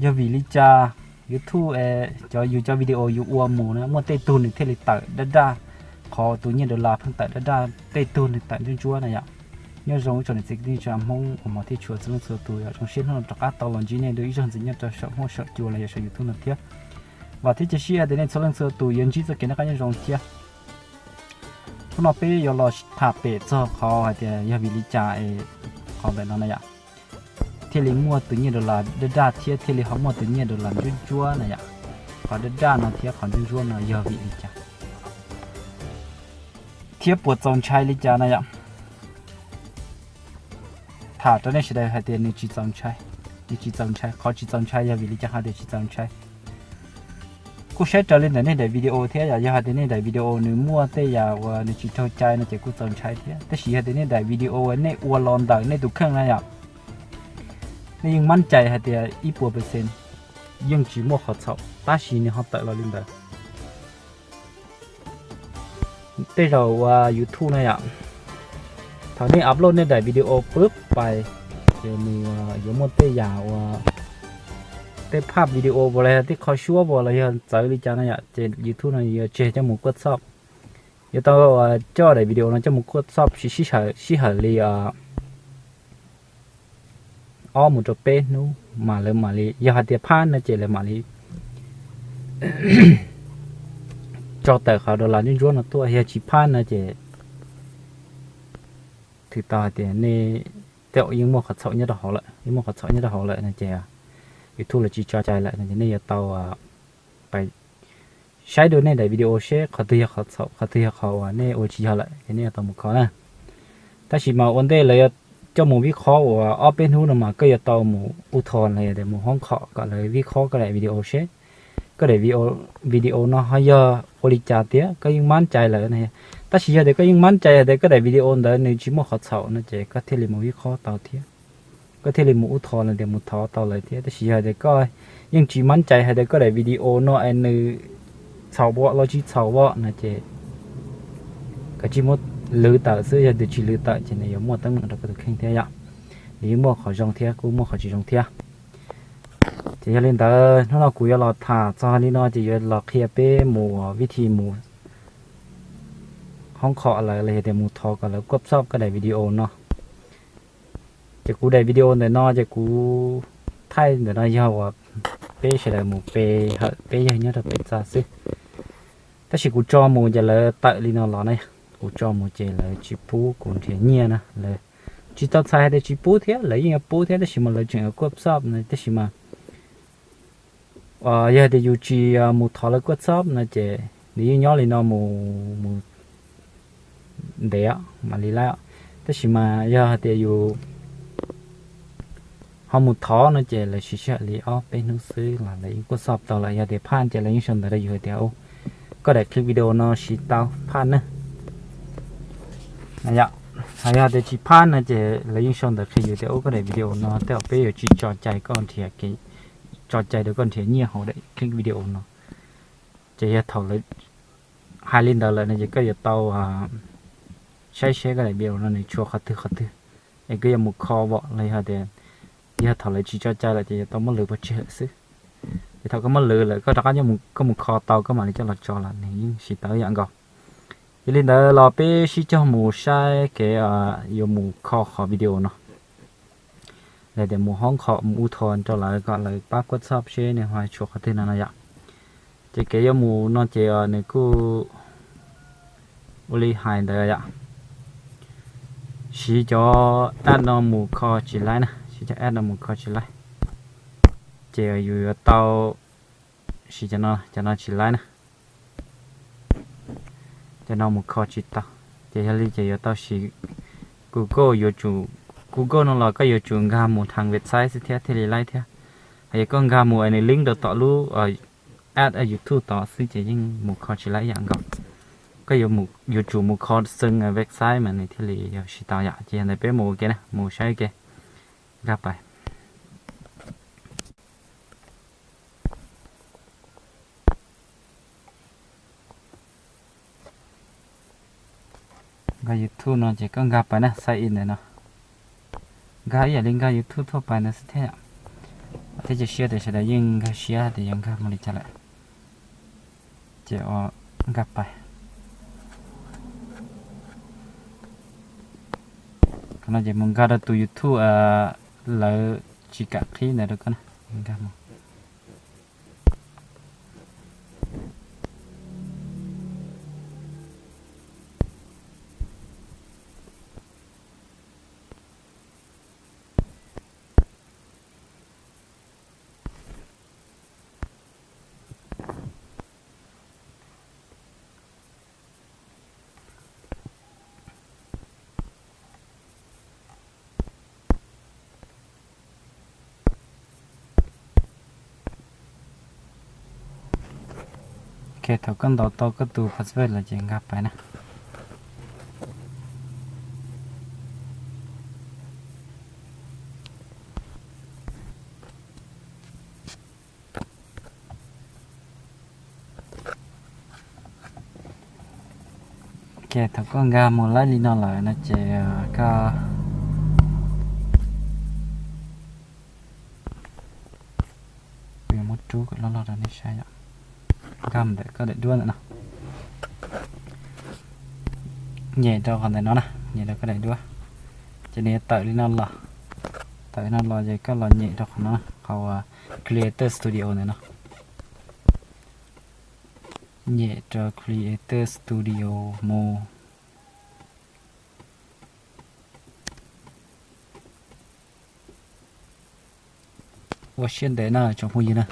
Yog vim li cas YouTube, cov yus cov video yus ua mus na muaj tej tug nws thiaj li tawm daj daj, qhov tus nyiaj dollar pheej tawm daj daj, tej tug nws tawm ntsuab ntsuab na yom. Nyob zoo ib tsoom niam txiv kwv tij neej tsa Hmoob uas hmov thiab tshua txhua leej txhua tus, yog zoo siab hnub no rov qab tau los ntsib nej dua ib zaug ntxiv nyob rau saum huab saum cua los yog saum YouTube no thiab. Vam thiab cia siab tias nej txhua leej txhua tus yuav ntsib txoj kev noj qab nyob zoo thiab. Hnub no peb yuav los tham pem txog qhov hais tias yog vim li cas es qhov ntawm no na yom, thiaj li muaj tus nyiaj dollar daj daj thiab thiaj li ho muaj tus nyiaj dollar ntsuab ntsuab na yom. Qhov daj daj no thiab qhov ntsuab ntsuab no yog vim li cas thiab puas txaus ntshai li cas na yom. Tham rau nej sawv daws hais tias nws tsis txaus ntshai. Nws tsis txaus ntshai, qhov tsis txaus ntshai yog vim li cas ho tias tsis txaus ntshai? Kuj saib raws li ntawm nej daim video thiab, yog yog hais tias nej daim video nws muaj tej yam uas nws tsis raug cai no ces kuj txaus ntshai thiab. Tab sis yog tias nej daim video uas nej ua los ntawm nej tus kheej na yom, nej yeej mab cai hais tias ib puas percent yeej tsis muaj qhov txhaum, tab sis nws ho tawm los li ntawd. Tej zaum uas YouTube na yom, thaum nej upload nej daim video pub pais, ces nws yuav muaj tej yam uas tej phaj video uas los yog tej qho suab uas los yog txawv li cas na yom, ces YouTube no yuav tseg coj mus kuaj txhoj. Yuav tau coj daim video no coj mus kuaj txhoj sib sij hawm li ob mus rau peb hnub mas lawv mam li, yog hais tias phaj no ces lawv mam li tso tawm qhov dollar ntsuab ntsuab no tuaj, yog tsis phaj no ces thwm tau hais tias nej tej zaum yeej muaj qhov txhaum nyob rau hauv lawm, yeej muaj qhov txhaum nyob rau hauv lawm no ces YouTube lawv tsis tso cai lawm no ces nej yuav tau saib dua nej daim video seb qhov twg yog qhov txhaum, qhov twg yog qhov uas nej ua tsis yog lawm ces nej yuav tau mus kho na. Tab sis mas ua ntej lawv yuav coj mus vij qhob uas ob peb hnub no mas koj yuav tau mus u thos los yog tias mus hoob qhom kom lawv vij qhob koj daim video seb koj daim video no ho yog ua li cas tiag, koj yeej mab cai lawm no. Tab sis yog tias koj yeej mab cai hais tias koj daim video ntawd nws tsis muaj qhov txhaum no ces koj thiaj li mus vij qhob tau thiab, koj thiaj li mus u thos los tias mus thov tau lawv thiab. Tab sis yog tias koj yeej tsis mab cai hais tias koj daim video no es nws txhaum vom los tsis txhaum vom no ces koj tsis muab lwv tawm xwb, yog tias tsis lwv tawm ces nws yuav muaj teeb meem rau koj tus kheej thiab yom. Nws yeej muaj qhov zoo thiab kuj muaj qhov tsis zoo thiab. Ces yog li ntawd hnub no kuv yuav los tham txog li no ces yuav los qhia peb mus ua vij thi mus hoob qhom lawv los yog tias mus thov kom lawv kuaj txhoj koj daim video no. Ces kuv daim video ntawm no ces kuv thaij ntawm no yog uas peb sawv daws mus pe hawm peb yawg nyob rau pem txaj xwb. Tab sis kuv tso mus ces lawv tawm li no los na, kuv tso mus ces lawv tsis pub kuv nrhiav nyiaj na, lawv tsis tau txhais hais tias tsis pub thiab, lawv yeej yuav pub thiab tab sis mas lawv tseem yuav kuaj txhoj no tab sis mas yog tias yus tsis mus thov lawv kuaj txhoj no ces nws yeej nyob li no mus mus ntev mam li laib. Tab sis mas yog hais tias yus ho mus thov no ces lawv siv sij hawm li ob peb hnub xwb los lawv yeej kuaj txhoj tau lawm. Yog tias phaj ces lawv yeej sau ntawv rau yus hais tias koj daim clip video no siv tau phaj na. Yog tias tsis phaj no ces lawv yeej sau ntawv qhia yus tias ub koj daim video no tej zaum peb yuav tsis tso cai koj nrhiav, tso cai rau koj nrhiav nyiaj hauv daim clip video no. Ces yog thaum lawv hais li ntawd lawm no ces koj yuav tau saib seb koj daim video no nws tshuav qhov twg qhov twg, es koj yuav mus kho vom los yog tias yog thaum lawv tsis tso cai lawm ces yuav tau muab lwv pov tseg lawm xwb. Ces thaum koj muab lwv lawm koj rov qab koj mus kho tau koj mam li coj los tso los nws yeej siv tau ib yam nkaus. Yog li ntawd los peb sib cog mus saib kev yuav mus kho qhov video no, los tias mus hoob qhom mus u thos rau lawv kom lawv pab kuaj txhoj seb nws ho tshuav qhov twg no no yom. Ces kev yuav mus no ces nws kuj ua li hais ntawd yom, siv cov app no mus kho tsis laib na, siv cov app no mus kho tsis laib. Ces yus yuav tau siv cov no, cov no tsis laib na. Cov no mus kho tsis tau, ces yog li ces yuav tau siv Google, yuav tsum, Google no los koj yuav tsum nkag mus thaj website xwb thiab thiaj li laib thiab. Hos yog koj nkag mus es nws link rau tom lub app YouTube tod xwb ces yeej mus kho tsis laib ib yam nkaus. Koj yuav tsum mus kho xeev website mas nws thiaj li yog siv tau yom. Ces yog ntawd peb mus ua ke na, mus saib ua ke. Nkag pais. Nkag YouTube no ces koj nkag pais na, sign in ntawm no. Nkag ib yam li nkag YouTube thuaj pais ntawd xwb thiab yom. Thiab cia siab tias sawv daws yeej nkag siab tias yog nkag mus li cas lawm. Ces ua nkag pais. Qhov no ces mus nkag rau tus YouTube lawv tsis kam qhib ntawd rau koj na. Nkag mus. Ok, thaum koj ntaus tau koj tus password lawm ces nkag pais na. Ok, thaum koj nkag mus laib li no lawm no ces koj, kuv yuav muab rub kom loj loj rau nej saib yom. Nkag mus ntawm koj daim duab ntawm no. Nyem rau qhov ntawm no na, nyem rau koj daim duab. Ces nws yuav tawm li no los, tawm li no los ces koj los nyem rau qhov no, qhov uas Creator Studio ntawm no. Nyem rau Creator Studio mus. Ua siab ntev na tsoom phooj ywg na.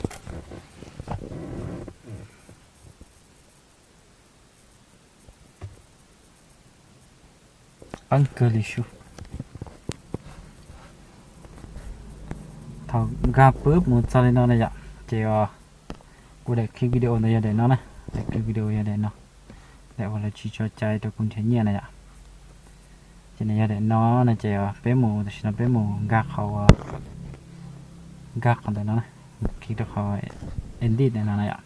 Qeeb kawg li sub. Thaum nkag pwb mus txog li no na yom, ces kuv daim clip video ntawd yog daim no na, daim clip video yog daim no, daim uas lawv tsis tso cai rau kuv nrhiav nyiaj na yom. Ces nws yog daim no no ces peb mus, tam sim no peb mus nkag qhov, nkag qhov ntawm no na, click rau qhov edit ntawm no na yom.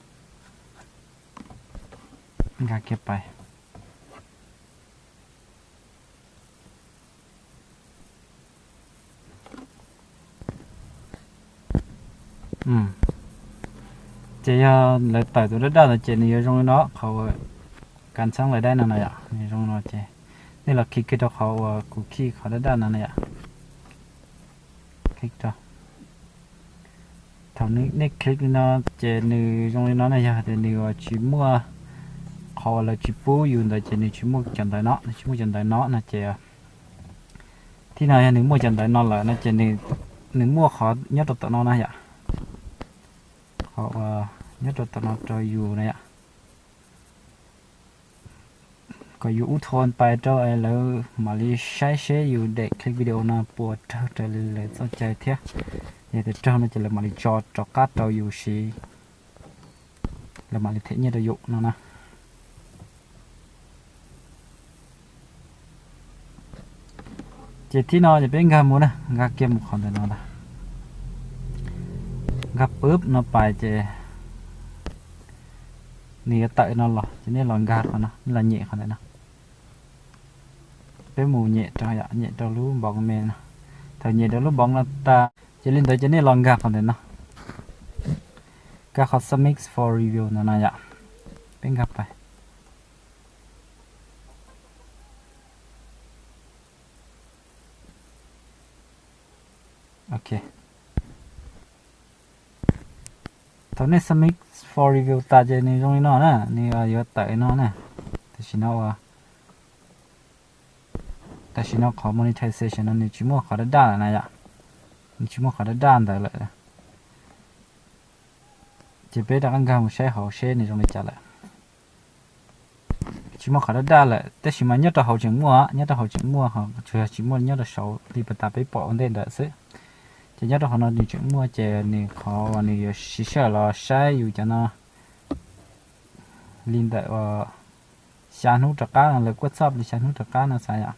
Nkag kiag pais. Ces yog lawv tawm tus daj daj ntawd ces nws yuav zoo li no, qhov uas kav txheeb lawv dai no na yom, nws zoo li no ces nej los click kiag rau qhov uas kuv click qhov daj daj no na yom. Click rau. Thaum nej click li no ces nws zoo li no na, yog tias nws uas tsis muaj qhov uas lawv tsis pub yus ntawd ces nws tsis muaj cov ntawv no, nws tsis muaj cov ntawv no no ces thib no yog nws muaj cov ntawv no lawm no ces nws muaj qhov nyob rau tom no na yom. Qhov uas nyob rau tom no rau yus na yom. Kom yus ub thua pais rau es lawv mam li saib seb yus daim clip video no puas raug raws li lawv txoj cai thiab. Yog tias raug no ces lawv mam li tso rov qab rau yus siv, lawv mam li them nyiaj rau yus no na. Ces thib no ces peb nkag mus na, nkag kiag mus qhov ntawm no ntag. Nkag pwb no pais ces nws yuav tawm no los ces nej los nkag qhov no, nej los nyem qhov ntawm no. Peb mus nyem rau yom, nyem rau lub npoov me no. Thaum nyem rau lub npoov no tas ces li ntawd ces nej los nkag qhov ntawm no, nkag qhov submit for review ntawm no yom. Peb nkag pais. Ok. Thaum nej submit for review tas ces nws zoo li no na, nws yuav tawm li no na. Tam sim no ua, tam sim no qhov monetization no nws tsis muaj qhov daj daj lawm na yom, nws tsis muaj qhov daj daj ntawd lawm. Ces peb rov qab nkag mus saib hauv seb nws zoo li cas lawm. Tsis muaj qhov daj daj lawm, tab sis mas nyob rau hauv tseem muaj, nyob rau hauv tseem muaj, tsuas yog tsis muaj nyob rau saud li pas tas peb pom ua ntej ntawd xwb. Ces nyob rau qhov no nws tseem muaj ces nws qhov uas nws yuav siv sij hawm los saib yus cov no li ntawm xya hnub rov qab no, lawv kuaj txhoj li xya hnub rov qab no xav yom.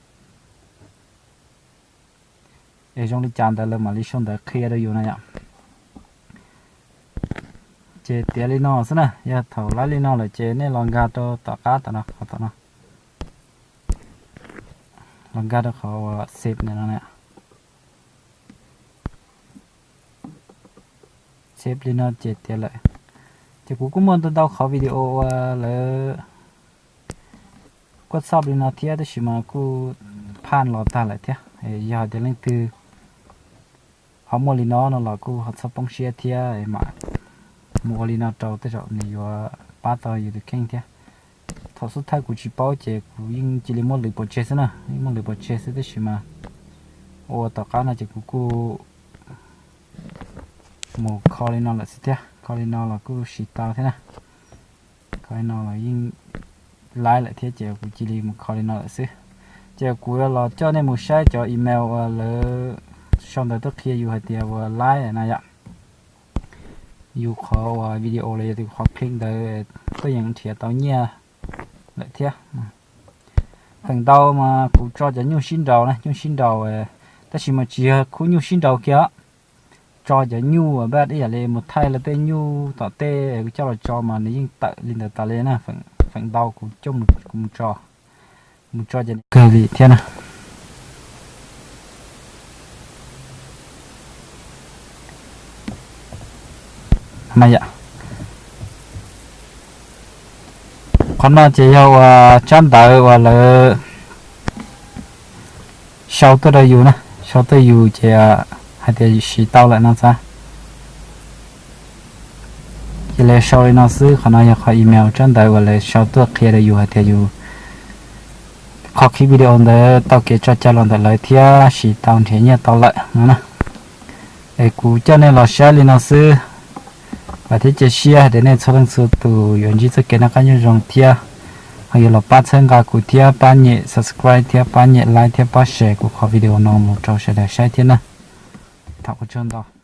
Es zoo li cas ntawd lawv mam li sau ntawv qhia rau yus no yom. Ces tiav li no xwb na, yog thaum laib li no lawm ces nej los nkag rau tom qab tom no, qhov tom no, los nkag rau qhov uas save ntawm no na. Save li no ces tiav lawm. Ces kuv kuj muaj ntau ntau qhov video uas lawv kuaj txhoj li no thiab, tab sis mas kuj phaj los tag lawm thiab. Yog hais tias leej twg ho muaj li no no los kuj ho txhob poob siab thiab, mam mus ua li no rau tej zaum nws yuav pab tau yus tus kheej thiab. Thaum xub thawj kuv tsis paub ces kuv yeej cia li muab lwv pov tseg xwb na, yeej muab lwv pov tseg xwb, tab sis mas ua tom qab no ces kuv kuj mus kho li no lawm xwb thiab. Kho li no los kuj siv tau thiab na. Kho li no los yeej laib lawm thiab, ces kuv cia li mus kho li no lawm xwb. Ces kuv yuav los coj nej mus saib cov email uas lawv sau ntawv tuaj qhia yus hais tias uas laib na yom. Yus qhov uas video los yog tus qhov clip ntawd tuaj yeem nrhiav tau nyiaj lawm thiab. Feem ntau mas kuv tso cov nyuj sib nraus na, nyuj sib nraus, tab sis mas tsis yog khub nyuj sib nraus kiag os. Tso cov nyuj uas npaj ib yam li mus thaij lawv tej nyuj tom tej kuv coj los tso mas nws yeej tawm li ntawd tas li na. Feem ntau kuv coj mus tso, mus tso ces kawg li thiab na. Qhov no ces yog uas tsab ntawv uas lawv sau tuaj rau yus na, sau tuaj yus ces hais tias siv tau lawm no xav. Ces lawv sau li no xwb, qhov no yog qhov email tsab ntawv uas lawv sau tuaj qhia rau yus hais tias yus qhov clip video ntawd tau kev tso cai los ntawm lawv thiab siv tau nrhiav nyiaj tau lawm no na. Es kuv coj nej los saib li no xwb, vam thiab cia siab hais tias nej txhua leej txhua tus yuav ntsib txoj kev noj qab nyob zoo thiab ho yuav los pab txhawb nqa kuv thiab pab nyem subscribe thiab pab nyem like thiab pab share kuv qhov video no mus rau sawv daws saib thiab na. Thov ua tsaug ntau.